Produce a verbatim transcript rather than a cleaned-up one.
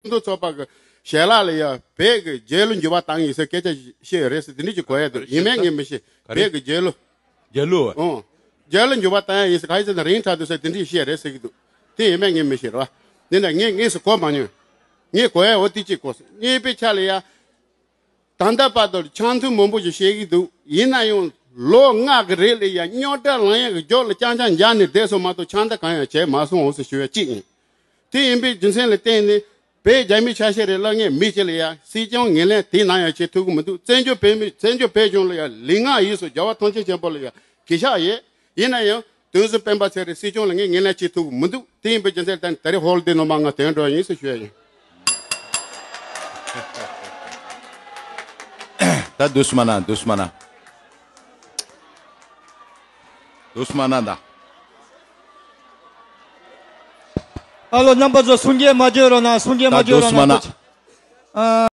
མདོ་ཚོགས་པ་གི་ཞལ་ལག་ལ་ཡ་བོད་ཀྱི་རྒྱལ་གླུ་འགྱུར་བ་བཏང་ཡིན་ཟེར་སྐད་ཆ་བཤད་ཡོད་རེད་ཟེར། དེ་འདྲ་ཅིག་གོ་ཡ་འདུག་ཡིན་མིན་ངས་མི་ཤེས། ག་རེ། བོད་ཀྱི་རྒྱལ་གླུ། རྒྱལ་གླུ། ཨོ། རྒྱལ་གླུ་འགྱུར་བ་བཏང་ཡ་ཡིན་ཟེར། ག་ཡིན་ཟེར་ན་རིང་དྲགས་འདུག་ཟེར། དེ་འདྲ་བཤད་རེད་ཟེར་གྱི་འདུག་དེ་ཡིན་མིན་ངས་མི་ཤེས་རེད་བ། འདི་འདྲ་ངས་དངོས་སུ་གོ་མ་མྱོང་། ངས་གོ་ཡ་འོ་དེ་གཅིག་གོ་སོང་། གཉིས་པའི་ཆ་ལ་ཡ། ད་ལྟ་བར་དུ་འཆམ་མཐུན་མང་པོ་ཞིག་བྱེད་ཀྱི་འདུག་ཡིན་ན་ཡང་ལོ་ལྔ་གི་རིང་ལ་ཡ་རྙོག་དྲ་ལངས་ཡ་གི་རྒྱབ་ལ་རྐྱང་རྐྱང་འཇགས་ནས་བསྡད་སོང་མ་གཏོགས་འཆམ་མཐུན་གང་ཡང་བྱས་མ་སོང་འོ་ཟེར་ཞུ་ཡ་གཅིག་ཡིན། དེ་ཡིན་པའི་རྒྱུ་མཚན་ལ་བརྟེན་ནས་བོད་རྒྱ་མིའི་ཆ་ཤས་རེད་ལབ་མཁན་མི་གཅིག་ལ་ཡ་སྲིད་སྐྱོང་ངོས་ལེན་དེ་ནང་ཡང་བྱེད་ཐུབ་ཀྱི་མི་འདུག་བཙན་བྱོལ་བོད་མི་བཙན་བྱོལ་བོད་གཞུང་ལ་ཡ་ལུས་ངག་ཡིད་གསུམ་རྒྱལ་བ་ཐམས་ཅད་མཁྱེན་པ་ལ་ཡ་གུས་ཞབས་ཡོད། ཡིན་ན་ཡང་དོན་གཟུགས་སྤེན་པ་ཚེ་རིང་སྲིད་སྐྱོང་ལ་ངས་ངོས་ལེན་བྱེད་ཐུབ་ཀྱི་མི་འདུག་དེ་ཡིན་པའི་རྒྱུ་མཚན་ལ་བརྟེན་ནས་ད་རེས་ཧོལ་དེ་ནང་མ་ང་དོན་འགྲོ་ཡིན་ཟེར་ཞུ་ཡ་ཡིན། ད་འདུག་སེ་མ་གནང་། འདུག་སེ་མ་གནང་། འདུག་སེ་མ་གནང་ད། ཨ་ལོ། རྣམ་པ་ཚོ་གསུང་སྐད་མ་བརྗོད་རོགས་གནང་། གསུང་སྐད་མ་ད་བརྗོད་འདུག་རོགས་སེ་མ་གནང་། གནང་། ཨ།